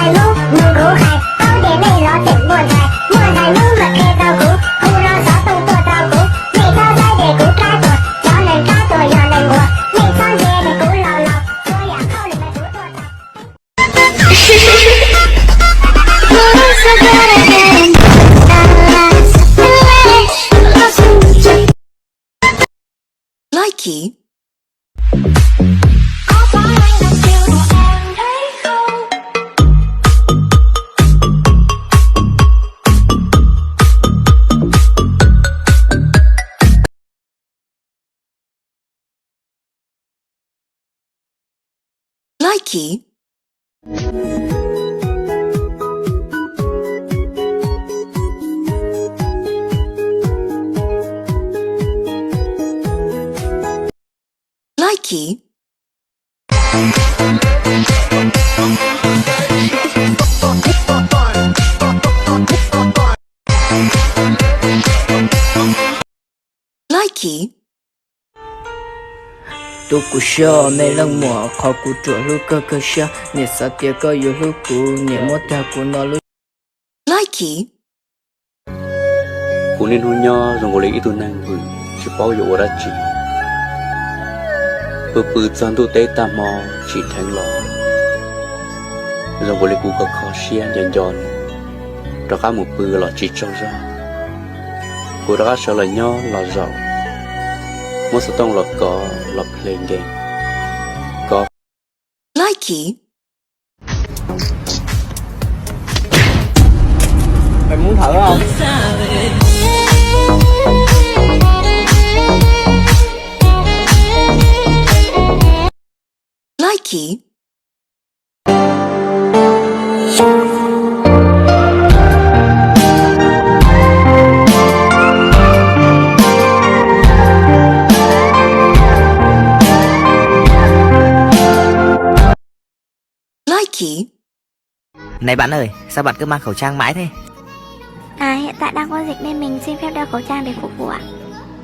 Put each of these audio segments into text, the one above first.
Hnub nug kuv hais paub tias nej los tseem muaj ntxhais, muaj ntxhais hnub mas qhia rau kuv, hu los xov tooj tuaj rau kuv, nej txhob saib tias kuv plab tuag, cov neeg plab tuag yog neeg uas, nej txhob ntsia tias kuv laus laus, txhua yam qhauj lwm mas kuv tuaj tau. Likey. Likey. Likey. Likey. Tus kuv siab me leej muam, qhov kuv ruam hlub kawg kawg siab, niam xav tias koj yuav hlub kuv, niam muab tag kuv no lub. Likey. Kuv niaj hnub nyob zoo nkaus li ib tug neeg vwm tsis paub yuav ua dab tsi, pw pw txog ntuj teb tag hmo tsim dheev los, zoo nkaus li kuv kho kho siab nco nco, rov qab mus pw los tsis tsaug zog. Kuv rov qab sawv los nyob los zaum, muab xov tooj los kov los play game, kov. Likey. Likey. Likey. Này bạn ơi, sao bạn cứ mang khẩu trang mãi thế? À, hiện tại đang có dịch nên mình xin phép đeo khẩu trang để phục vụ ạ.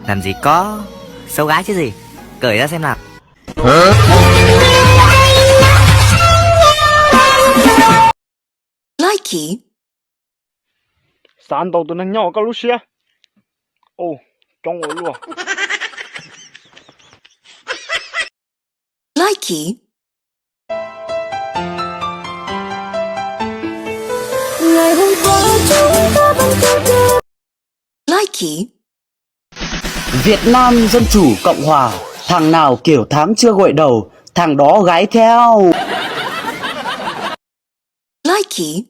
Làm gì có, xấu gái chứ gì. Cởi ra xem nào. Likey. Xav ntaus tus neeg nyob hauv koj lub siab. Ua coob ua luaj. Likey. Likey. Việt Nam Dân Chủ Cộng Hòa, thằng nào kiểu tháng chưa gội đầu, thằng đó gái theo. Likey.